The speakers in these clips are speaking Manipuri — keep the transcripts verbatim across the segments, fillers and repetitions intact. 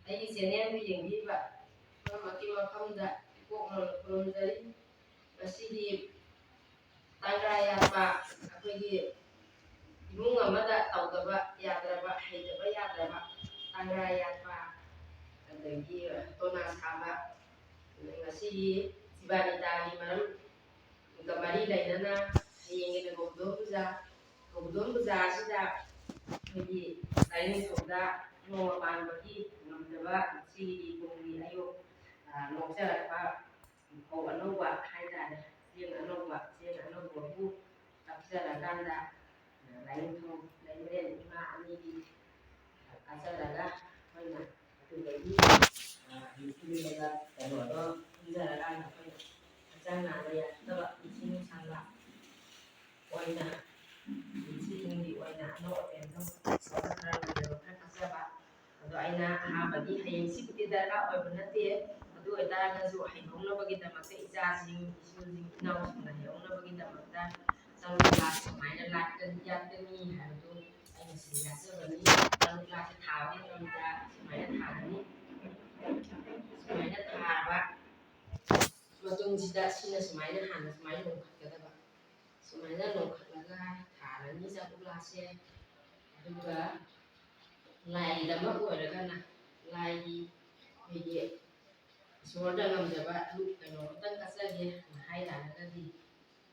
ꯑꯩꯒꯤ ꯆꯦꯅꯦꯜꯗꯨ ꯌꯦꯡꯕꯤꯕ ꯄꯨꯝꯅꯃꯛꯀꯤ ꯃꯐꯝꯗ ꯏꯀꯣꯛ ꯅꯧꯅ ꯈꯨꯔꯨꯝꯖꯔꯤ꯫ ꯉꯁꯤꯗꯤ ꯇꯥꯡꯒ꯭ꯔꯥ ꯌꯥꯠꯄ, ꯑꯩꯈꯣꯏꯒꯤ ꯏꯃꯨꯡ ꯑꯃꯗ ꯇꯧꯗꯕ ꯌꯥꯗ꯭ꯔꯕ, ꯍꯩꯇꯕ ꯌꯥꯗ꯭ꯔꯕ ꯇꯥꯡꯒ꯭ꯔꯥ ꯌꯥꯠꯄ, ꯑꯗꯒꯤ ꯇꯣꯅꯥ ꯁꯥꯕ, ꯉꯁꯤꯒꯤ ꯁꯤꯕꯥꯅꯤꯇꯥꯒꯤ ꯃꯔꯝꯒ ꯃꯔꯤ ꯂꯩꯅꯅ ꯍꯌꯦꯡꯒꯤꯅ ꯒꯣꯕꯨꯗꯣꯝ ꯄꯨꯖꯥ꯫ ꯒꯣꯕꯨꯗꯣꯝ ꯄꯨꯖꯥ ꯑꯁꯤꯗ ꯑꯩꯈꯣꯏꯒꯤ ꯂꯥꯏꯅꯤꯡꯊꯧꯗ ꯅꯣꯡꯃ ꯄꯥꯟꯕꯒꯤ ꯉꯝꯗꯕ ꯁꯤꯒꯤ ꯄꯨꯡꯒꯤ ꯑꯌꯨꯛ, ꯑ, ꯂꯣꯛꯆꯔꯛꯄ ꯐꯧ ꯑꯅꯧꯕ ꯍꯥꯏꯇꯥꯔꯦ, ꯆꯦꯡ ꯑꯅꯧꯕ, ꯆꯦꯡ ꯑꯅꯧꯕꯕꯨ ꯇꯛꯆꯔꯀꯥꯟꯗ ꯂꯥꯏꯅꯤꯡꯊꯧ ꯂꯩꯃꯔꯦꯟ ꯏꯃꯥ ꯑꯅꯤꯒꯤ ꯀꯠꯆꯔꯒ ꯑꯩꯈꯣꯏꯅ ꯑꯗꯨꯗꯒꯤ, ꯑ, ꯀꯩꯅꯣꯗꯣ ꯍꯨꯟꯖꯔꯀꯥꯟꯗ ꯑꯩꯈꯣꯏꯅ ꯍꯛꯆꯥꯡ ꯅꯥꯕ ꯌꯥꯗꯅꯕ ꯏꯁꯤꯡ ꯁꯥꯡꯕ ꯑꯣꯏꯅ, ꯏꯁꯤꯡꯒꯤ ꯑꯣꯏꯅ ꯑꯅꯧ ꯑꯄꯦꯟꯗꯣ ꯈꯔ ꯈꯔ ꯀꯠꯆꯕ꯫ ꯑꯗꯣ ꯑꯩꯅ ꯑꯍꯥꯟꯕꯗꯤ ꯍꯌꯦꯡꯁꯤꯕꯨꯗꯤ ꯗꯔꯀꯥꯔ ꯑꯣꯏꯕ ꯅꯠꯇꯦ, ꯑꯗꯨ ꯑꯣꯏꯇꯥꯔꯒꯁꯨ ꯍꯩꯍꯧꯅꯕꯒꯤꯗꯃꯛꯇ, ꯏꯆꯥꯁꯤꯡ, ꯏꯁꯨꯁꯤꯡ, ꯏꯅꯥꯎꯁꯤꯡꯅ ꯍꯩꯍꯧꯅꯕꯒꯤꯗꯃꯛꯇ ꯆꯪꯕ ꯂꯥꯛ ꯁꯨꯃꯥꯏꯅ ꯂꯥꯛꯀꯅꯤ, ꯌꯥꯠꯀꯅꯤ ꯍꯥꯏꯕꯗꯨ ꯑꯩꯅ ꯁꯤꯗ ꯌꯥꯠꯆꯕꯅꯤ꯫ ꯆꯪꯕ ꯂꯥꯛꯁꯦ ꯊꯥꯕ ꯃꯇꯝꯗ ꯁꯨꯃꯥꯏꯅ ꯊꯥꯒꯅꯤ꯫ ꯁꯨꯃꯥꯏꯅ ꯊꯥꯔꯕ ꯃꯇꯨꯡꯁꯤꯗ ꯁꯤꯅ ꯁꯨꯃꯥꯏꯅ ꯍꯥꯟꯅ ꯁꯨꯃꯥꯏꯅ ꯂꯣꯡꯈꯠꯀꯗꯕ꯫ ꯁꯨꯃꯥꯏꯅ ꯂꯣꯡꯈꯠꯂꯒ ꯊꯥꯔꯅꯤ ꯆꯥꯛꯀꯨꯂꯥꯁꯦ꯫ ꯑꯗꯨꯒ ꯂꯥꯏꯒꯤꯗꯃꯛ ꯑꯣꯏꯔꯒꯅ ꯂꯥꯏꯒꯤ ꯑꯩꯈꯣꯏꯒꯤ ꯏꯁꯣꯔꯗ ꯉꯝꯖꯕ ꯙꯨꯞ ꯀꯩꯅꯣ ꯑꯃꯇꯪ ꯀꯠꯆꯒꯦ ꯍꯥꯏ ꯇꯥꯔꯒꯗꯤ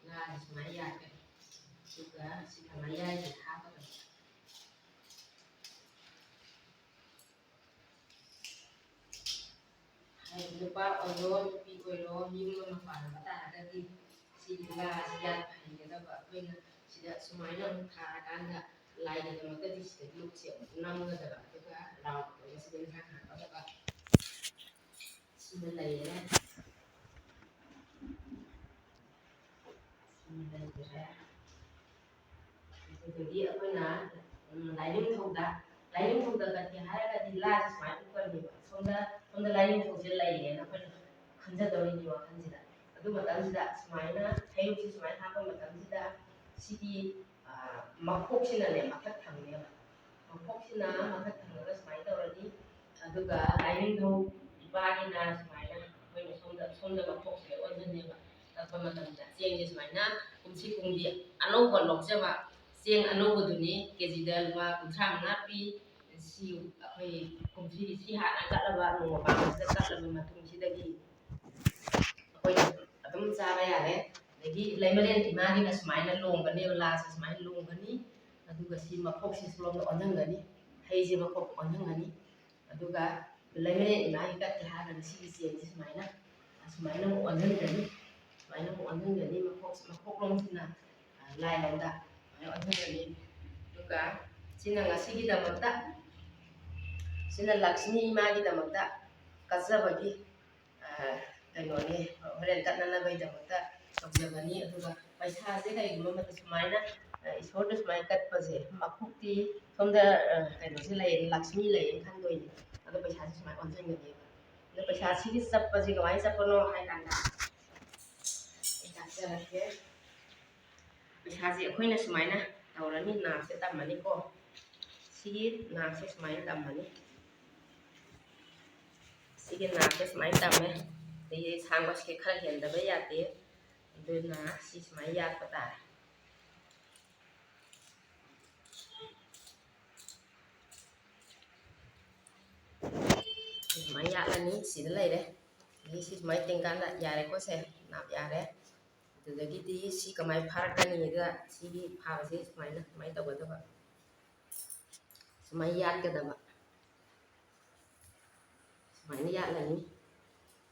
ꯉꯥꯁꯦ ꯁꯨꯃꯥꯏꯅ ꯌꯥꯠꯀꯅꯤ꯫ ꯑꯗꯨꯒ ꯁꯤꯅ ꯃꯌꯥꯏꯁꯤꯗ ꯍꯥꯞꯀꯗꯕ꯫ ꯍꯥꯏꯗꯤ ꯅꯨꯄꯥ ꯑꯣꯏꯔꯣ, ꯅꯨꯄꯤ ꯑꯣꯏꯔꯣ, ꯌꯨꯝ ꯑꯃ ꯄꯥꯟꯕ ꯇꯥꯔꯒꯗꯤ ꯁꯤꯒꯤ ꯉꯥꯁꯤ ꯌꯥꯠꯄ ꯍꯩꯒꯗꯕ꯫ ꯑꯩꯈꯣꯏꯅ ꯁꯤꯗ ꯁꯨꯃꯥꯏꯅ ꯑꯃꯨꯛ ꯊꯥꯔꯀꯥꯟꯗ ꯂꯥꯏꯒꯤꯗꯃꯛꯇꯗꯤ ꯁꯤꯗ ꯂꯨꯛꯁꯦ ꯑꯃꯨꯛ ꯅꯝꯒꯗꯕ, ꯑꯗꯨꯒ ꯔꯥꯎꯟ ꯑꯣꯏꯕꯁꯤꯗ ꯏꯟꯁꯥꯡ ꯍꯥꯞꯀꯗꯕ꯫ ꯁꯤꯗ ꯂꯩꯔꯦ꯫ ꯁꯤꯗ ꯂꯩꯈ꯭ꯔꯦ꯫ ꯑꯗꯨꯗꯒꯤ ꯑꯩꯈꯣꯏꯅ, ꯎꯝ, ꯂꯥꯏꯅꯤꯡꯊꯧꯗ, ꯂꯥꯏꯅꯤꯡꯊꯧꯗ ꯀꯠꯀꯦ ꯍꯥꯏꯔꯒꯗꯤ ꯂꯥꯁꯦ ꯁꯨꯃꯥꯏꯅ ꯎꯞꯀꯅꯦꯕ꯫ ꯁꯣꯝꯗ, ꯁꯣꯝꯗ ꯂꯥꯏꯅꯤꯡꯊꯧꯁꯦ ꯂꯩꯔꯦꯅ ꯑꯩꯈꯣꯏꯅ ꯈꯟꯖꯗꯧꯔꯤꯅꯤ ꯋꯥꯈꯜꯁꯤꯗ꯫ ꯑꯗꯨ ꯃꯇꯝꯁꯤꯗ ꯁꯨꯃꯥꯏꯅ ꯍꯩꯔꯨꯛꯁꯦ ꯁꯨꯃꯥꯏꯅ ꯍꯥꯞꯄ ꯃꯇꯝꯁꯤꯗ ꯁꯤꯒꯤ, ꯑ, ꯃꯈꯣꯛꯁꯤꯅꯅꯦ ꯃꯊꯛ ꯊꯪꯅꯦꯕ꯫ ꯃꯈꯣꯛꯁꯤꯅ ꯃꯊꯛ ꯊꯪꯉꯒ ꯁꯨꯃꯥꯏꯅ ꯇꯧꯔꯅꯤ꯫ ꯑꯗꯨꯒ ꯂꯥꯏꯅꯤꯡꯊꯧ ꯏꯄꯥꯒꯤꯅ ꯁꯨꯃꯥꯏꯅ ꯑꯩꯈꯣꯏꯅ ꯁꯣꯝꯗ, ꯁꯣꯝꯗ ꯃꯈꯣꯛꯁꯦ ꯑꯣꯟꯁꯤꯟꯅꯦꯕ꯫ ꯀꯛꯄ ꯃꯇꯝꯗ ꯆꯦꯡꯁꯦ ꯁꯨꯃꯥꯏꯅ ꯀꯨꯝꯁꯤ ꯀꯨꯝꯗꯤ ꯑꯅꯧꯕ ꯂꯣꯛꯆꯕ ꯆꯦꯡ ꯑꯅꯧꯕꯗꯨꯅꯤ, ꯀꯦꯖꯤꯗ ꯂꯨꯄꯥ ꯀꯨꯟꯊ꯭ꯔꯥ ꯃꯉꯥ ꯄꯤ꯫ ꯁꯤ ꯑꯩꯈꯣꯏ ꯀꯨꯝꯁꯤꯒꯤ ꯁꯤ ꯍꯥꯟꯅ ꯀꯠꯂꯕ, ꯅꯣꯡꯃ ꯄꯥꯟꯕꯁꯤꯗ ꯀꯠꯂꯕ ꯃꯇꯨꯡꯁꯤꯗꯒꯤ ꯑꯩꯈꯣꯏꯅ ꯑꯗꯨꯝ ꯆꯥꯕ ꯌꯥꯔꯦ꯫ ꯑꯗꯒꯤ ꯂꯩꯃꯔꯦꯟ ꯏꯃꯥꯒꯤꯅ ꯁꯨꯃꯥꯏꯅ ꯂꯣꯡꯒꯅꯦꯕ, ꯂꯥꯁꯦ ꯁꯨꯃꯥꯏꯅ ꯂꯣꯡꯒꯅꯤ꯫ ꯑꯗꯨꯒ ꯁꯤ ꯃꯈꯣꯛꯁꯤ ꯁꯣꯝꯗ ꯑꯣꯟꯁꯤꯟꯒꯅꯤ, ꯍꯩꯁꯦ ꯃꯈꯣꯛ ꯑꯣꯟꯁꯤꯟꯒꯅꯤ꯫ ꯑꯗꯨꯒ ꯂꯩꯃꯔꯦꯟ ꯏꯃꯥꯒꯤ ꯀꯠꯀꯦ ꯍꯥꯏꯔꯒꯅ ꯁꯤꯒꯤ ꯆꯦꯡꯁꯦ ꯁꯨꯃꯥꯏꯅ, ꯁꯨꯃꯥꯏꯅ ꯑꯃꯨꯛ ꯑꯣꯟꯁꯤꯟꯒꯅꯤ꯫ ꯁꯨꯃꯥꯏꯅ ꯑꯃꯨꯛ ꯑꯣꯟꯁꯤꯟꯒꯅꯤ꯫ ꯃꯈꯣꯛ, ꯃꯈꯣꯛꯂꯣꯝꯁꯤꯅ, ꯑ, ꯂꯥꯏꯂꯣꯝꯗ ꯁꯨꯃꯥꯏꯅ ꯑꯣꯟꯁꯤꯟꯒꯅꯤ꯫ ꯑꯗꯨꯒ ꯁꯤꯅ ꯉꯁꯤꯒꯤꯗꯃꯛꯇ, ꯁꯤꯅ ꯂꯛꯁꯃꯤ ꯏꯃꯥꯒꯤꯗꯃꯛꯇ ꯀꯠꯆꯕꯒꯤ, ꯑ, ꯀꯩꯅꯣꯅꯤ, ꯍꯣꯔꯦꯟ ꯀꯠꯅꯅꯕꯒꯤꯗꯃꯛꯇ ꯇꯧꯖꯕꯅꯤ꯫ ꯑꯗꯨꯒ ꯄꯩꯁꯥꯁꯦ ꯀꯩꯒꯨꯝꯕ ꯃꯇꯝ ꯁꯨꯃꯥꯏꯅ, ꯑ, ꯏꯁꯣꯔꯗ ꯁꯨꯃꯥꯏꯅ ꯀꯠꯄꯁꯦ, ꯃꯈꯣꯛꯇꯤ ꯁꯣꯝꯗ, ꯑ, ꯀꯩꯅꯣꯁꯦ ꯂꯩ, ꯂꯛꯁꯃꯤ ꯂꯩꯌꯦꯅ ꯈꯟꯗꯣꯏꯅꯦ꯫ ꯑꯗꯣ ꯄꯩꯁꯥꯁꯦ ꯁꯨꯃꯥꯏꯅ ꯑꯣꯟꯁꯤꯟꯒꯅꯦꯕ꯫ ꯑꯗꯣ ꯄꯩꯁꯥꯁꯤꯒꯤ ꯆꯞꯄꯁꯦ ꯀꯃꯥꯏꯅ ꯆꯞꯄꯅꯣ ꯍꯥꯏ ꯀꯥꯟꯗ, ꯑꯩ ꯇꯥꯛꯆꯔꯛꯀꯦ꯫ ꯄꯩꯁꯥꯁꯦ ꯑꯩꯈꯣꯏꯅ ꯁꯨꯃꯥꯏꯅ ꯇꯧꯔꯅꯤ, ꯅꯥꯁꯦ ꯇꯝꯃꯅꯤꯀꯣ꯫ ꯁꯤꯒꯤ ꯅꯥꯁꯦ ꯁꯨꯃꯥꯏꯅ ꯇꯝꯃꯅꯤ꯫ ꯁꯤꯒꯤ ꯅꯥꯁꯦ ꯁꯨꯃꯥꯏꯅ ꯇꯝꯃꯦ꯫ ꯑꯗꯒꯤ ꯁꯥꯡꯕꯁꯦ ꯈꯔ ꯍꯦꯟꯗꯕ ꯌꯥꯗꯦ꯫ ꯑꯗꯨꯅ ꯁꯤ ꯁꯨꯃꯥꯏꯅ ꯌꯥꯠꯄ ꯇꯥꯔꯦ꯫ ꯁꯤ ꯁꯨꯃꯥꯏꯅ ꯌꯥꯠꯂꯅꯤ꯫ ꯁꯤꯗ ꯂꯩꯔꯦ꯫ ꯑꯗꯒꯤ ꯁꯤ ꯁꯨꯃꯥꯏꯅ ꯇꯦꯡꯀꯥꯟꯗ ꯌꯥꯔꯦꯀꯣ꯫ ꯁꯦ ꯅꯥꯞ ꯌꯥꯔꯦ꯫ ꯑꯗꯨꯗꯒꯤꯗꯤ ꯁꯤ ꯀꯃꯥꯏꯅ ꯐꯥꯔꯛꯀꯅꯤꯗ, ꯁꯤꯒꯤ ꯐꯥꯕꯁꯦ ꯁꯨꯃꯥꯏꯅ, ꯁꯨꯃꯥꯏꯅ ꯇꯧꯒꯗꯕ꯫ ꯁꯨꯃꯥꯏꯅ ꯌꯥꯠꯀꯗꯕ꯫ ꯁꯨꯃꯥꯏꯅ ꯌꯥꯠꯂꯅꯤ꯫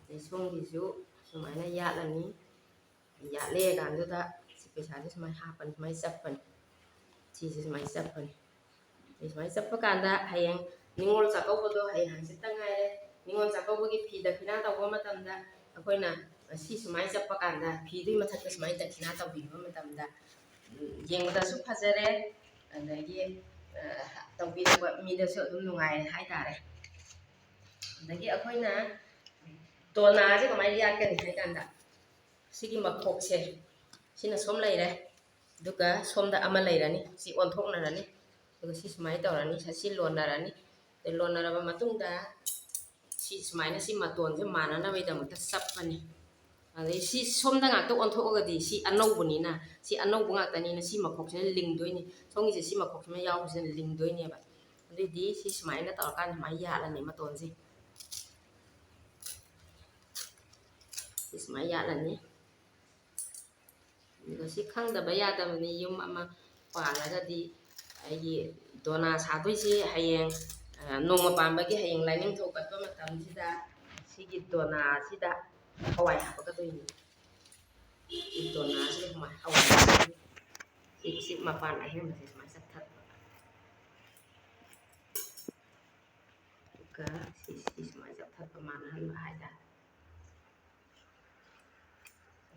ꯑꯗꯩ ꯁꯣꯝꯒꯤꯁꯨ ꯁꯨꯃꯥꯏꯅ ꯌꯥꯠꯂꯅꯤ꯫ ꯌꯥꯠꯂꯦ ꯀꯥꯟꯗꯨꯗ ꯁꯤ ꯄꯩꯁꯥꯁꯦ ꯁꯨꯃꯥꯏꯅ ꯍꯥꯞꯄꯅꯤ, ꯁꯨꯃꯥꯏꯅ ꯆꯞꯄꯅꯤ꯫ ꯁꯤꯁꯦ ꯁꯨꯃꯥꯏꯅ ꯆꯞꯄꯅꯤ꯫ ꯑꯗꯩ ꯁꯨꯃꯥꯏꯅ ꯆꯞꯄ ꯀꯥꯟꯗ ꯍꯌꯦꯡ ꯅꯤꯉꯣꯜ ꯆꯥꯛꯀꯧꯕꯗꯣ ꯍꯌꯦꯡ ꯍꯪꯆꯤꯠꯇ ꯉꯥꯏꯔꯦ꯫ ꯅꯤꯉꯣꯜ ꯆꯥꯛꯀꯧꯕꯒꯤ ꯐꯤ ꯗꯈꯤꯅꯥ ꯇꯧꯕ ꯃꯇꯝꯗ ꯑꯩꯈꯣꯏꯅ ꯁꯤ ꯁꯨꯃꯥꯏꯅ ꯆꯞꯄ ꯀꯥꯟꯗ ꯐꯤꯗꯨꯒꯤ ꯃꯊꯛꯇ ꯁꯨꯃꯥꯏꯅ ꯗꯈꯤꯅꯥ ꯇꯧꯕꯤꯕ ꯃꯇꯝꯗ, ꯎꯝ, ꯌꯦꯡꯕꯗꯁꯨ ꯐꯖꯔꯦ, ꯑꯗꯒꯤ, ꯑ, ꯇꯧꯕꯤꯔꯛꯄ ꯃꯤꯗꯁꯨ ꯑꯗꯨꯝ ꯅꯨꯡꯉꯥꯏꯔꯦ ꯍꯥꯏꯇꯥꯔꯦ꯫ ꯑꯗꯒꯤ ꯑꯩꯈꯣꯏꯅ ꯇꯣꯅꯥꯁꯦ ꯀꯃꯥꯏꯅ ꯌꯥꯠꯀꯅꯤ ꯍꯥꯏ ꯀꯥꯟꯗ, ꯁꯤꯒꯤ ꯃꯈꯣꯛꯁꯦ, ꯁꯤꯅ ꯁꯣꯝ ꯂꯩꯔꯦ, ꯑꯗꯨꯒ ꯁꯣꯝꯗ ꯑꯃ ꯂꯩꯔꯅꯤ, ꯁꯤ ꯑꯣꯟꯊꯣꯛꯅꯔꯅꯤ, ꯑꯗꯨꯒ ꯁꯤ ꯁꯨꯃꯥꯏꯅ ꯇꯧꯔꯅꯤ, ꯁꯤ ꯂꯣꯟꯅꯔꯅꯤ꯫ ꯑꯗꯩ ꯂꯣꯟꯅꯔꯕ ꯃꯇꯨꯡꯗ ꯁꯤ ꯁꯨꯃꯥꯏꯅ ꯁꯤ ꯃꯇꯣꯟꯁꯦ ꯃꯥꯟꯅꯅꯕꯒꯤꯗꯃꯛꯇ ꯆꯞꯄꯅꯤ꯫ ꯑꯗꯩ ꯁꯤ ꯁꯣꯝꯗ ꯉꯥꯛꯇ ꯑꯣꯟꯊꯣꯛꯑꯒꯗꯤ ꯁꯤ ꯑꯅꯧꯕꯅꯤꯅ, ꯁꯤ ꯑꯅꯧꯕ ꯉꯥꯛꯇꯅꯤꯅ ꯁꯤ ꯃꯈꯣꯛꯁꯤꯅ ꯂꯤꯡꯗꯣꯏꯅꯤ, ꯁꯣꯝꯒꯤꯁꯦ ꯁꯤ ꯃꯈꯣꯛꯁꯤꯅ ꯌꯥꯎꯕꯁꯤꯅ ꯂꯤꯡꯗꯣꯏꯅꯦꯕ꯫ ꯑꯗꯨꯏꯗꯤ ꯁꯤ ꯁꯨꯃꯥꯏꯅ ꯇꯧꯔꯀꯥꯟꯗ ꯁꯨꯃꯥꯏꯅ ꯌꯥꯜꯂꯅꯤ ꯃꯇꯣꯟꯁꯦ꯫ ꯁꯤ ꯁꯨꯃꯥꯏꯅ ꯌꯥꯜꯂꯅꯤ꯫ ꯑꯗꯨꯒ ꯁꯤ ꯈꯪꯗꯕ ꯌꯥꯗꯕꯅꯤ꯫ ꯌꯨꯝ ꯑꯃ ꯄꯥꯜꯂꯒꯗꯤ ꯑꯩꯒꯤ ꯗꯣꯅꯥ ꯁꯥꯗꯣꯏꯁꯤ ꯍꯌꯦꯡ, ꯑ, ꯅꯣꯡꯃ ꯄꯥꯟꯕꯒꯤ ꯍꯌꯦꯡ ꯂꯥꯏꯅꯤꯡꯊꯧ ꯀꯠꯄ ꯃꯇꯝꯁꯤꯗ ꯁꯤꯒꯤ ꯗꯣꯅꯥꯁꯤꯗ ꯍꯋꯥꯏ ꯍꯥꯞꯄꯛꯀꯗꯣꯏꯅꯤ꯫ ꯁꯤ ꯗꯣꯅꯥꯁꯤꯗ ꯍꯋꯥꯏ ꯍꯥꯞꯄꯛꯀꯗꯣꯏꯅꯤ꯫ ꯁꯤ, ꯁꯤ ꯃꯄꯥꯟ ꯑꯍꯦꯟꯕꯁꯦ ꯁꯨꯃꯥꯏꯅ ꯆꯞꯊꯠꯄ꯫ ꯑꯗꯨꯒ ꯁꯤ, ꯁꯤ ꯁꯨꯃꯥꯏꯅ ꯆꯞꯊꯠꯄ ꯃꯥꯟꯅꯍꯟꯕ ꯍꯥꯏꯇꯥꯔꯦ꯫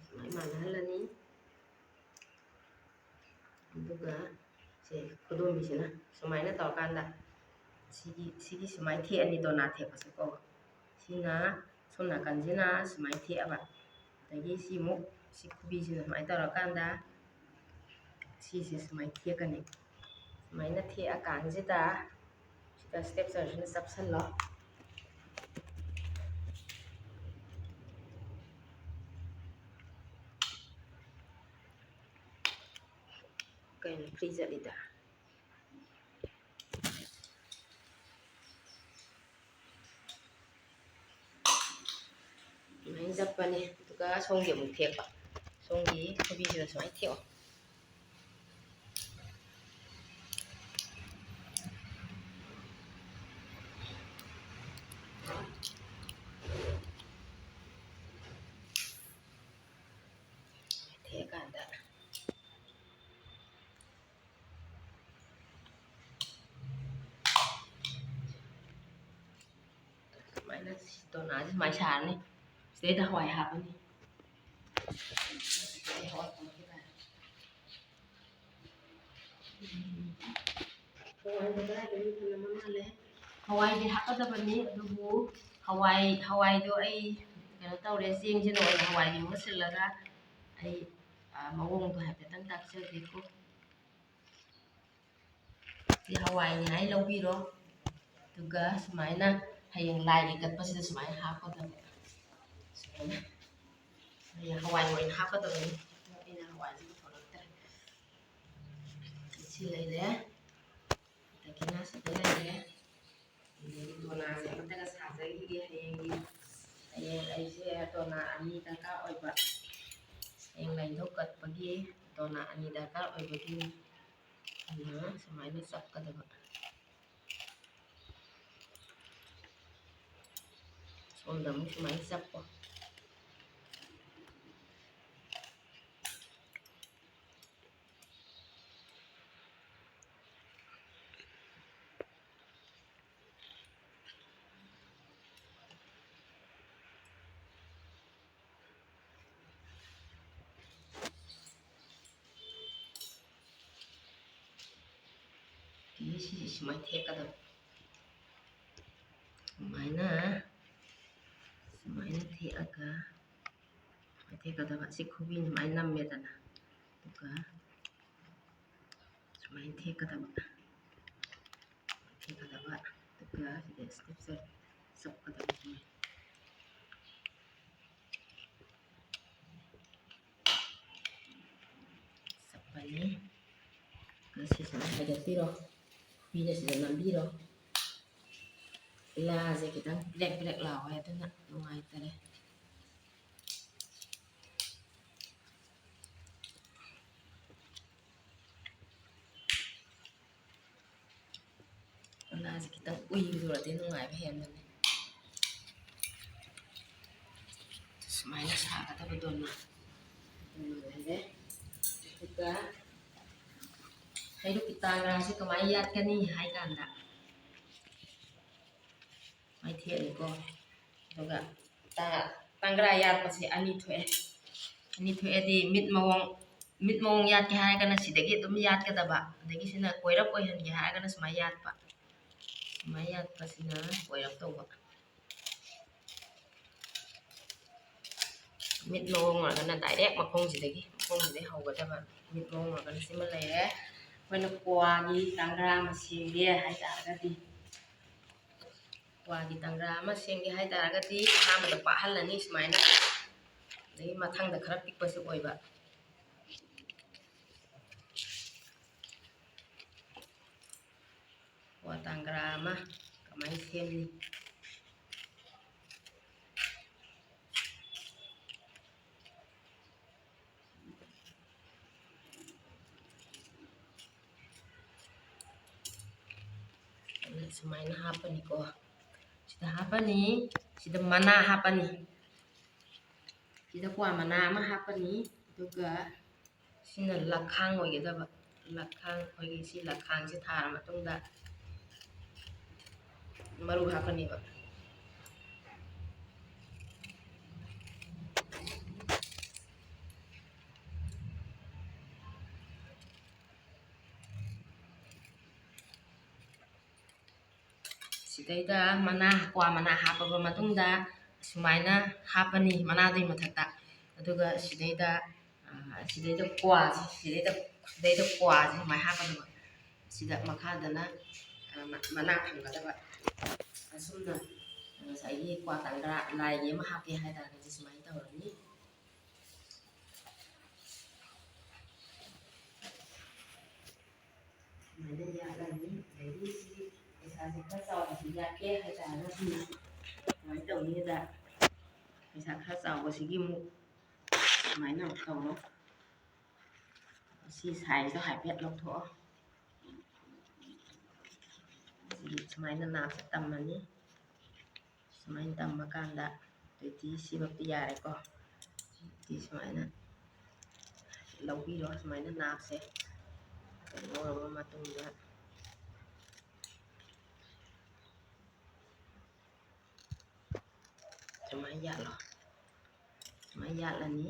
ꯁꯨꯃꯥꯏꯅ ꯃꯥꯟꯅꯍꯜꯂꯅꯤ꯫ ꯑꯗꯨꯒ ꯁꯦ ꯈꯨꯗꯣꯝꯕꯤꯁꯤꯅ ꯁꯨꯃꯥꯏꯅ ꯇꯧꯔꯀꯥꯟꯗ ꯁꯤꯒꯤ, ꯁꯤꯒꯤ ꯁꯨꯃꯥꯏꯅ ꯊꯦꯛꯑꯅꯤꯗꯣ, ꯅꯥ ꯊꯦꯛꯄꯁꯦꯀꯣ꯫ ꯁꯤꯅ ꯁꯣꯝ ꯅꯥꯀꯟꯁꯤꯅ ꯁꯨꯃꯥꯏꯅ ꯊꯦꯛꯑꯕ, ꯑꯗꯒꯤ ꯁꯤ ꯑꯃꯨꯛ ꯁꯤ ꯈꯨꯕꯤꯁꯤꯅ ꯁꯨꯃꯥꯏꯅ ꯇꯧꯔꯀꯥꯟꯗ ꯁꯤꯁꯦ ꯁꯨꯃꯥꯏꯅ ꯊꯦꯛꯀꯅꯤ꯫ ꯁꯨꯃꯥꯏꯅ ꯊꯦꯛꯑꯀꯥꯟꯁꯤꯗ ꯁꯤꯗ ꯁ꯭ꯇꯦꯞꯂꯔꯁꯤꯅ ꯆꯞꯁꯤꯜꯂꯣ꯫ ꯀꯩꯅꯣ free ꯆꯠꯂꯤꯗ? ꯁꯨꯃꯥꯏꯅ ꯆꯞꯄꯅꯤ꯫ ꯑꯗꯨꯒ ꯁꯣꯝꯒꯤ ꯑꯃꯨꯛ ꯊꯦꯛꯄ, ꯁꯣꯝꯒꯤ ꯈꯨꯕꯤꯁꯤꯗ ꯁꯨꯃꯥꯏꯅ ꯊꯦꯛꯑꯣ꯫ ꯊꯦꯛꯑꯀꯥꯟꯗ ꯁꯨꯃꯥꯏꯅ ꯗꯣꯅꯥꯁꯦ ꯁꯨꯃꯥꯏꯅ ꯁꯥꯔꯅꯤ꯫ ꯁꯤꯗꯩꯗ ꯍꯋꯥꯏ ꯍꯥꯞꯄꯅꯤ꯫ ꯍꯋꯥꯏꯗꯤ ꯍꯥꯞꯀꯗꯕꯅꯤ, ꯑꯗꯨꯕꯨ ꯍꯋꯥꯏ, ꯍꯋꯥꯏꯗꯣ ꯑꯩ ꯀꯩꯅꯣ ꯇꯧꯔꯦ, ꯆꯦꯡꯁꯤꯅ ꯑꯣꯏꯅ ꯍꯋꯥꯏꯒꯤ ꯃꯍꯨꯠ ꯁꯤꯜꯂꯒ ꯑꯩ, ꯑ, ꯃꯑꯣꯡꯗꯣ ꯍꯥꯏꯐꯦꯠꯇꯪ ꯇꯥꯛꯆꯒꯦꯀꯣ꯫ ꯁꯤ ꯍꯋꯥꯏꯅꯤ ꯍꯥꯏ ꯂꯧꯕꯤꯔꯣ꯫ ꯑꯗꯨꯒ ꯁꯨꯃꯥꯏꯅ ꯍꯌꯦꯡ ꯂꯥꯏꯒꯤ ꯀꯠꯄꯁꯤꯗ ꯁꯨꯃꯥꯏꯅ ꯍꯥꯞꯀꯗꯕ꯫ ꯁꯨꯃꯥꯏꯅ ꯍꯌꯦꯡ ꯍꯋꯥꯏ ꯑꯣꯏꯅ ꯍꯥꯞꯀꯗꯕꯅꯤ꯫ ꯑꯩꯅ ꯍꯋꯥꯏꯁꯦ ꯄꯨꯊꯣꯔꯛꯇ꯭ꯔꯦ꯫ ꯁꯤ ꯂꯩꯔꯦ꯫ ꯑꯗꯒꯤ ꯉꯥꯁꯤꯗ ꯂꯩꯔꯦ꯫ ꯑꯗꯒꯤ ꯗꯣꯅꯥꯁꯦ ꯑꯃꯠꯇꯒ ꯁꯥꯖꯈꯤꯒꯦ ꯍꯌꯦꯡꯒꯤ꯫ ꯍꯌꯦꯡ ꯑꯩꯁꯦ ꯗꯣꯅꯥ ꯑꯅꯤ ꯗꯔꯀꯥꯔ ꯑꯣꯏꯕ꯫ ꯍꯌꯦꯡ ꯂꯥꯏꯙꯨꯛ ꯀꯠꯄꯒꯤ ꯗꯣꯅꯥ ꯑꯅꯤ ꯗꯔꯀꯥꯔ ꯑꯣꯏꯕꯒꯤ ꯑꯗꯨꯅ ꯁꯨꯃꯥꯏꯅ ꯆꯞꯀꯗꯕ꯫ ꯁꯣꯝꯗ ꯑꯃꯨꯛ ꯁꯨꯃꯥꯏꯅ ꯆꯞꯄꯣ꯫ ꯁꯤꯁꯦ ꯁꯨꯃꯥꯏꯅ ꯊꯦꯛꯀꯗꯕ꯫ ꯁꯨꯃꯥꯏꯅ, ꯁꯨꯃꯥꯏꯅ ꯊꯦꯛꯑꯒ, ꯁꯨꯃꯥꯏꯅ ꯊꯦꯛꯀꯗꯕ꯫ ꯁꯤ ꯈꯨꯕꯤ ꯁꯨꯃꯥꯏꯅ ꯅꯝꯃꯦꯗꯅ, ꯑꯗꯨꯒ ꯁꯨꯃꯥꯏꯅ ꯊꯦꯛꯀꯗꯕ, ꯊꯦꯛꯀꯗꯕ꯫ ꯑꯗꯨꯒ ꯁꯤꯗ ꯁ꯭ꯇꯦꯞꯁꯦ ꯆꯞꯀꯗꯕ꯫ ꯁꯨꯃꯥꯏꯅ ꯆꯞꯄꯅꯤ꯫ ꯑꯗꯨꯒ ꯁꯤꯁꯤꯅ ꯍꯥꯏꯒꯠꯄꯤꯔꯣ, ꯈꯨꯕꯤꯅ ꯁꯤꯗ ꯅꯝꯕꯤꯔꯣ꯫ ꯏꯂꯥꯁꯦ ꯈꯤꯇꯪ ꯕ꯭ꯂꯦꯛ ꯕ꯭ꯂꯦꯛ ꯂꯥꯎꯋꯦ, ꯑꯗꯨꯅ ꯅꯨꯡꯉꯥꯏꯇꯔꯦ꯫ ꯏꯂꯥꯁꯦ ꯈꯤꯇꯪ ꯎꯏꯔꯨꯔꯗꯤ ꯅꯨꯡꯉꯥꯏꯕ ꯍꯦꯟꯕꯅꯦ꯫ ꯁꯨꯃꯥꯏꯅ ꯁꯥꯒꯗꯕ ꯗꯣꯅꯥ꯫ ꯗꯣꯅꯥ ꯂꯩꯔꯦ꯫ ꯑꯗꯨꯒ ꯍꯩꯔꯨꯛꯀꯤ ꯇꯥꯡꯒ꯭ꯔꯥꯁꯦ ꯀꯃꯥꯏꯅ ꯌꯥꯠꯀꯅꯤ ꯍꯥꯏ ꯀꯥꯟꯗ, ꯃꯩꯊꯦꯠꯅꯤꯀꯣ꯫ ꯑꯗꯨꯒ ꯇ-, ꯇꯥꯡꯒ꯭ꯔꯥ ꯌꯥꯠꯄꯁꯦ ꯑꯅꯤ ꯊꯣꯛꯑꯦ꯫ ꯑꯅꯤ ꯊꯣꯛꯑꯦꯗꯤ ꯃꯤꯠ ꯃꯑꯣꯡ, ꯃꯤꯠ ꯃꯑꯣꯡ ꯌꯥꯠꯀꯦ ꯍꯥꯏꯔꯒꯅ ꯁꯤꯗꯒꯤ ꯑꯗꯨꯝ ꯌꯥꯠꯀꯗꯕ, ꯑꯗꯒꯤ ꯁꯤꯅ ꯀꯣꯏꯔꯞ ꯑꯣꯏꯍꯟꯒꯦ ꯍꯥꯏꯔꯒꯅ ꯁꯨꯃꯥꯏꯅ ꯌꯥꯠꯄ꯫ ꯁꯨꯃꯥꯏꯅ ꯌꯥꯠꯄꯁꯤꯅ ꯀꯣꯏꯔꯞ ꯇꯧꯕ꯫ ꯃꯤꯠ ꯃꯑꯣꯡ ꯑꯣꯏꯔꯒꯅ direct ꯃꯈꯣꯡꯁꯤꯗꯒꯤ, ꯃꯈꯣꯡꯁꯤꯗꯒꯤ ꯍꯧꯒꯗꯕ꯫ ꯃꯤꯠ ꯃꯑꯣꯡ ꯑꯣꯏꯔꯒꯅ ꯁꯤꯃ ꯂꯩꯔꯦ꯫ ꯑꯩꯈꯣꯏꯅ ꯀ꯭ꯋꯥꯒꯤ ꯇꯥꯡꯒ꯭ꯔꯥ ꯑꯃ ꯁꯦꯝꯒꯦ ꯍꯥꯏꯇꯥꯔꯒꯗꯤ, ꯀ꯭ꯋꯥꯒꯤ ꯇꯪꯒ꯭ꯔꯥ ꯑꯃ ꯁꯦꯝꯒꯦ ꯍꯥꯏ ꯇꯥꯔꯒꯗꯤ ꯑꯍꯥꯟꯕꯗ ꯄꯥꯛꯍꯜꯂꯅꯤ ꯁꯨꯃꯥꯏꯅ, ꯑꯗꯒꯤ ꯃꯊꯪꯗ ꯈꯔ ꯄꯤꯛꯄꯁꯨ ꯑꯣꯏꯕ꯫ ꯀ꯭ꯋꯥ ꯇꯪꯒ꯭ꯔꯥ ꯑꯃ ꯀꯃꯥꯏꯅ ꯁꯦꯝꯅꯤ? ꯁꯨꯃꯥꯏꯅ ꯍꯥꯞꯄꯅꯤꯀꯣ꯫ ꯁꯤꯗ ꯍꯥꯞꯄꯅꯤ, ꯁꯤꯗ ꯃꯅꯥ ꯍꯥꯞꯄꯅꯤ, ꯁꯤꯗ ꯀ꯭ꯋꯥ ꯃꯅꯥ ꯑꯃ ꯍꯥꯞꯄꯅꯤ, ꯑꯗꯨꯒ ꯁꯤꯅ ꯂꯈꯥꯡ ꯑꯣꯏꯒꯗꯕ꯫ ꯂꯈꯥꯡ, ꯑꯩꯈꯣꯏꯒꯤ ꯁꯤ ꯂꯈꯥꯡꯁꯦ ꯊꯥꯔ ꯃꯇꯨꯡꯗ ꯃꯔꯨ ꯍꯥꯞꯀꯅꯦꯕ꯫ ꯁꯤꯗꯩꯗ ꯃꯅꯥ, ꯀ꯭ꯋꯥ ꯃꯅꯥ ꯍꯥꯞꯄꯕ ꯃꯇꯨꯡꯗ ꯁꯨꯃꯥꯏꯅ ꯍꯥꯞꯄꯅꯤ ꯃꯅꯥꯗꯨꯒꯤ ꯃꯊꯛꯇ꯫ ꯑꯗꯨꯒ ꯁꯤꯗꯩꯗ, ꯑ, ꯁꯤꯗꯩꯗ ꯀ꯭ꯋꯥꯁꯦ, ꯁꯤꯗꯩꯗ, ꯁꯤꯗꯩꯗ ꯀ꯭ꯋꯥꯁꯦ ꯁꯨꯃꯥꯏꯅ ꯍꯥꯞꯀꯗꯕ꯫ ꯁꯤꯗ ꯃꯈꯥꯗꯅ, ꯑ, ꯃ-, ꯃꯅꯥ ꯊꯝꯒꯗꯕ꯫ ꯑꯁꯨꯝꯅ ꯉꯁꯥꯏꯒꯤ ꯀ꯭ꯋꯥ ꯇꯪꯒ꯭ꯔꯥ ꯂꯥꯏꯒꯤ ꯑꯃ ꯍꯥꯞꯀꯦ ꯍꯥꯏ ꯇꯥꯔꯒꯗꯤ ꯁꯨꯃꯥꯏꯅ ꯇꯧꯔꯅꯤ꯫ ꯁꯨꯃꯥꯏꯅ ꯌꯥꯠꯂꯅꯤ꯫ ꯑꯗꯒꯤ ꯁꯤ ꯄꯩꯁꯥꯁꯦ ꯈꯔ ꯆꯥꯎꯕꯁꯤ ꯌꯥꯠꯀꯦ ꯍꯥꯏꯇꯥꯔꯒꯗꯤ ꯀꯃꯥꯏꯅ ꯇꯧꯅꯤꯗ, ꯄꯩꯁꯥ ꯈꯔ ꯆꯥꯎꯕꯁꯤꯒꯤ ꯑꯃꯨꯛ ꯁꯨꯃꯥꯏꯅ ꯑꯃꯨꯛ ꯇꯧꯔꯣ꯫ ꯁꯤ sizeꯇꯣ ꯍꯥꯏꯐꯦꯠ ꯂꯧꯊꯣꯛꯑꯣ꯫ ꯁꯤ ꯁꯨꯃꯥꯏꯅ ꯅꯥꯞꯁꯦ ꯇꯝꯃꯅꯤ꯫ ꯁꯨꯃꯥꯏꯅ ꯇꯝꯃꯀꯥꯟꯗ ꯑꯗꯩꯗꯤ ꯁꯤꯃꯛꯇꯤ ꯌꯥꯔꯦꯀꯣ꯫ ꯁꯤ ꯁꯨꯃꯥꯏꯅ ꯂꯧꯕꯤꯔꯣ꯫ ꯁꯨꯃꯥꯏꯅ ꯅꯥꯞꯁꯦ ꯂꯧꯔꯕ ꯃꯇꯨꯡꯗ ꯁꯨꯃꯥꯏꯅ ꯌꯥꯠꯂꯣ꯫ ꯁꯨꯃꯥꯏꯅ ꯌꯥꯠꯂꯅꯤ꯫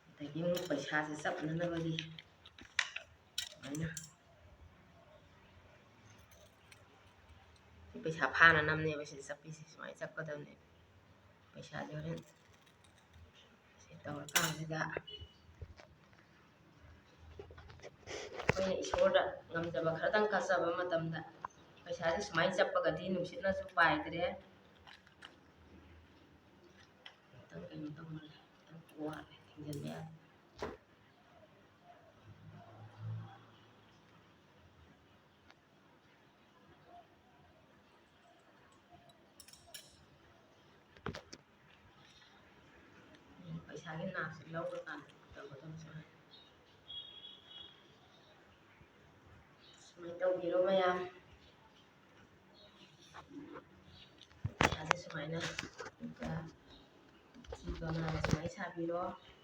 ꯑꯗꯒꯤ ꯑꯃꯨꯛ ꯄꯩꯁꯥꯁꯦ ꯆꯞꯅꯅꯕꯒꯤ ꯁꯨꯃꯥꯏꯅ ꯁꯤ ꯄꯩꯁꯥ ꯐꯥꯅꯅꯕꯅꯦꯕ ꯁꯤꯗ ꯆꯞꯄꯤꯁꯦ, ꯁꯨꯃꯥꯏꯅ ꯆꯞꯀꯗꯕꯅꯦꯕ꯫ ꯄꯩꯁꯥꯁꯦ ꯍꯣꯔꯦꯟ ꯁꯤ ꯇꯧꯔꯀꯥꯟꯁꯤꯗ ꯑꯩꯈꯣꯏꯅ ꯏꯁꯣꯔꯗ ꯉꯝꯖꯕ ꯈꯔꯗꯪ ꯀꯠꯆꯕ ꯃꯇꯝꯗ ꯄꯩꯁꯥꯁꯦ ꯁꯨꯃꯥꯏꯅ ꯆꯞꯄꯒꯗꯤ ꯅꯨꯡꯁꯤꯠꯅꯁꯨ ꯄꯥꯏꯗ꯭ꯔꯦ꯫ ꯈꯤꯇꯪ ꯀꯩꯅꯣ ꯇꯧꯃꯜꯂꯦ, ꯈꯤꯇꯪ ꯋꯥꯠꯂꯦ, ꯊꯤꯡꯖꯤꯟꯕ ꯌꯥꯗꯦ꯫ ꯄꯩꯁꯥꯒꯤ ꯅꯥꯛꯁꯦ ꯂꯧꯔꯀꯥꯟꯗ ꯇꯧꯒꯗꯕꯁꯦ꯫ ꯁꯨꯃꯥꯏꯅ ꯇꯧꯕꯤꯔꯣ ꯃꯌꯥꯝ꯫ ꯄꯩꯁꯥꯁꯦ ꯁꯨꯃꯥꯏꯅ ꯁꯤ ꯀꯣꯟꯅ ꯁꯨꯃꯥꯏꯅ ꯁꯥꯕꯤꯔꯣ꯫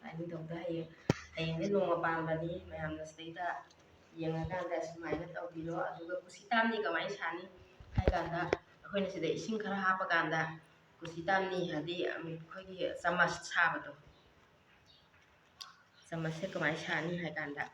ꯑꯅꯤꯊꯧꯗ ꯍꯌꯦꯡ, ꯍꯌꯦꯡꯗꯤ ꯅꯣꯡꯃ ꯄꯥꯟꯕꯅꯤ꯫ ꯃꯌꯥꯝꯅ ꯁꯤꯗꯩꯗ ꯌꯦꯡꯉꯀꯥꯟꯗ ꯁꯨꯃꯥꯏꯅ ꯇꯧꯕꯤꯔꯣ꯫ ꯑꯗꯨꯒ ꯀꯨꯁꯤ ꯇꯥꯝꯅꯤ ꯀꯃꯥꯏꯅ ꯁꯥꯅꯤ ꯍꯥꯏ ꯀꯥꯟꯗ, ꯑꯩꯈꯣꯏꯅ ꯁꯤꯗ ꯏꯁꯤꯡ ꯈꯔ ꯍꯥꯞꯄꯀꯥꯟꯗ ꯀꯨꯁꯤ ꯇꯥꯝꯅꯤ ꯍꯥꯏꯗꯤ ꯑꯩꯈꯣꯏꯒꯤ ꯆꯃꯁ ꯁꯥꯕꯗꯣ, ꯆꯃꯁꯁꯦ ꯀꯃꯥꯏꯅ ꯁꯥꯅꯤ ꯍꯥꯏ ꯀꯥꯟꯗ,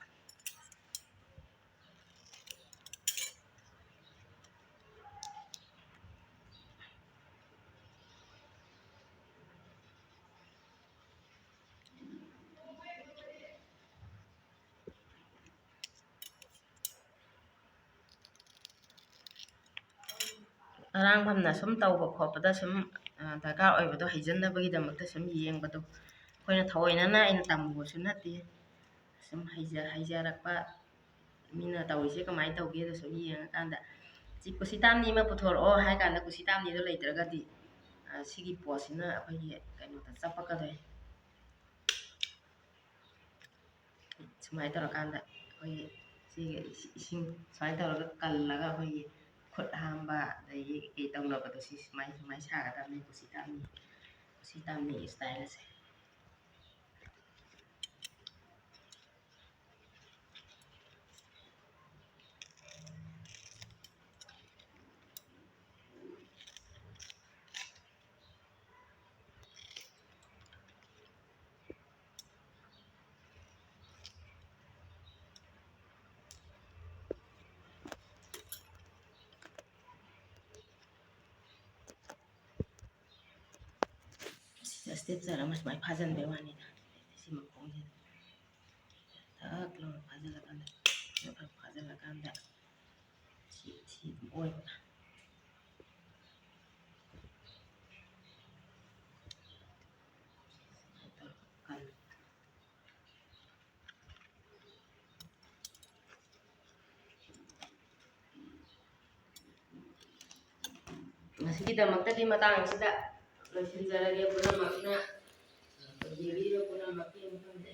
ꯑꯔꯥꯡꯐꯝꯅ ꯁꯨꯝ ꯇꯧꯕ ꯈꯣꯠꯄꯗ ꯁꯨꯝ, ꯑ, ꯗꯔꯀꯥꯔ ꯑꯣꯏꯕꯗꯣ ꯍꯩꯖꯟꯅꯕꯒꯤꯗꯃꯛꯇ ꯁꯨꯝ ꯌꯦꯡꯕꯗꯣ꯫ ꯑꯩꯈꯣꯏꯅ ꯊꯑꯣꯏꯅꯅ ꯑꯩꯅ ꯇꯝꯃꯨꯕꯁꯨ ꯅꯠꯇꯦ꯫ ꯁꯨꯝ ꯍꯩꯖ-, ꯍꯩꯖꯔꯛꯄ, ꯃꯤꯅ ꯇꯧꯔꯤꯁꯦ ꯀꯃꯥꯏꯅ ꯇꯧꯒꯦꯗꯣ ꯁꯨꯝ ꯌꯦꯡꯉꯀꯥꯟꯗ, "ꯁꯤ ꯀꯨꯁꯤ ꯇꯥꯝꯅꯤ ꯑꯃ ꯄꯨꯊꯣꯔꯛꯑꯣ" ꯍꯥꯏ ꯀꯥꯟꯗ ꯀꯨꯁꯤ ꯇꯥꯝꯅꯤꯗꯣ ꯂꯩꯇ꯭ꯔꯒꯗꯤ, ꯑ, ꯁꯤꯒꯤ ꯄꯣꯠꯁꯤꯅ ꯑꯩꯈꯣꯏꯒꯤ ꯀꯩꯅꯣꯗ ꯆꯞꯄꯛꯀꯗꯣꯏꯅꯤ꯫ ꯁꯨꯃꯥꯏꯅ ꯇꯧꯔꯀꯥꯟꯗ ꯑꯩꯈꯣꯏꯒꯤ ꯁꯤꯒꯤ ꯏꯁꯤꯡ ꯁꯨꯃꯥꯏꯅ ꯇꯧꯔꯒ ꯀꯜꯂꯒ ꯑꯩꯈꯣꯏꯒꯤ ꯈꯨꯠ ꯍꯥꯝꯕ ꯑꯗꯒꯤ ꯀꯩ ꯇꯧꯅꯕꯗꯣ ꯁꯤ ꯁꯨꯃꯥꯏ, ꯁꯨꯃꯥꯏꯅ ꯁꯥꯒꯗꯕꯅꯤ꯫ ꯀꯨꯁꯤ ꯇꯥꯝꯅꯤ, ꯀꯨꯁꯤ ꯇꯥꯝꯅꯤ style ꯑꯁꯦ꯫ ꯁꯤꯗ step ꯆꯥꯔ ꯑꯃ ꯁꯨꯃꯥꯏꯅ ꯐꯥꯖꯤꯟꯕꯩ ꯋꯥꯅꯤꯗ꯫ ꯁꯤ ꯃꯈꯣꯡꯁꯤꯗ ꯊꯛ ꯂꯥꯎꯅ ꯐꯥꯖꯤꯜꯂꯀꯥꯟꯗ, ꯊꯛ ꯐꯥꯖꯤꯜꯂꯀꯥꯟꯗ ꯁꯤ, ꯁꯤ ꯑꯣꯏꯕ꯫ ꯉꯁꯤꯒꯤꯗꯃꯛꯇꯗꯤ ꯃꯇꯥꯡ ꯑꯁꯤꯗ ꯂꯣꯏꯁꯤꯟꯖꯔꯒꯦ꯫ ꯄꯨꯝꯅꯃꯛꯅ ꯌꯦꯡꯕꯤꯔꯤꯕ ꯄꯨꯝꯅꯃꯛꯀꯤ ꯃꯐꯝꯗ